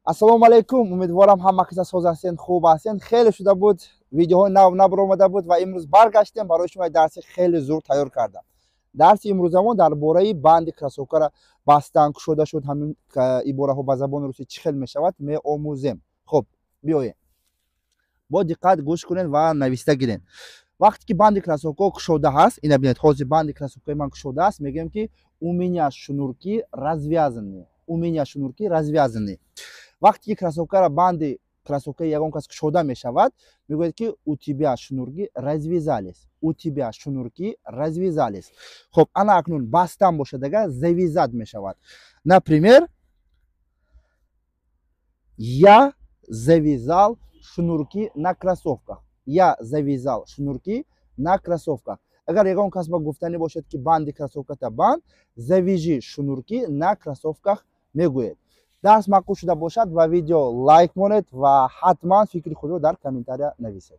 Ассалому алайкум, умедворам, ҳама каса соз ҳастен, хуб ҳастен. Хеле шуда буд, видеоҳои нав набаромада буд ва имрӯз баргаштем, барои шумо дарси хеле зур тайёр кардам. Дарси имрӯзамон дар бораи банди кроссовкара бастан, кушода шуд, ҳамин ибораҳо ба забони русӣ чӣ хел мешавад, меомӯзем. Хуб, биёем, бо диққат гӯш кунед ва нависта гиред. Вақте ки банди кроссовка кушода ҳаст, ина бинед, ҳозир банди кроссовкаи ман кушода аст, мегӯем, ки у меня шнурки развязаны, у меня шнурки развязаны. Вақте ки кроссовкара, банди кроссовкаи ягон кас кушода мешавад, мегӯяд, ки у тебя шнурки развязались, у тебя шнурки развязались. Хуб, ана акнун бастан бошад агар, завязать мешавад. Например, я завязал шнурки на кроссовках, я завязал шнурки на кроссовках. Агар ягон кас ба гуфтанӣ бошад, ки банди кроссовката банд, завяжи шнурки на кроссовках мегӯед. Дарс маъқул шуда бошад, ба видео лайк монед ва ҳатман фикри худро дар комментария нависед.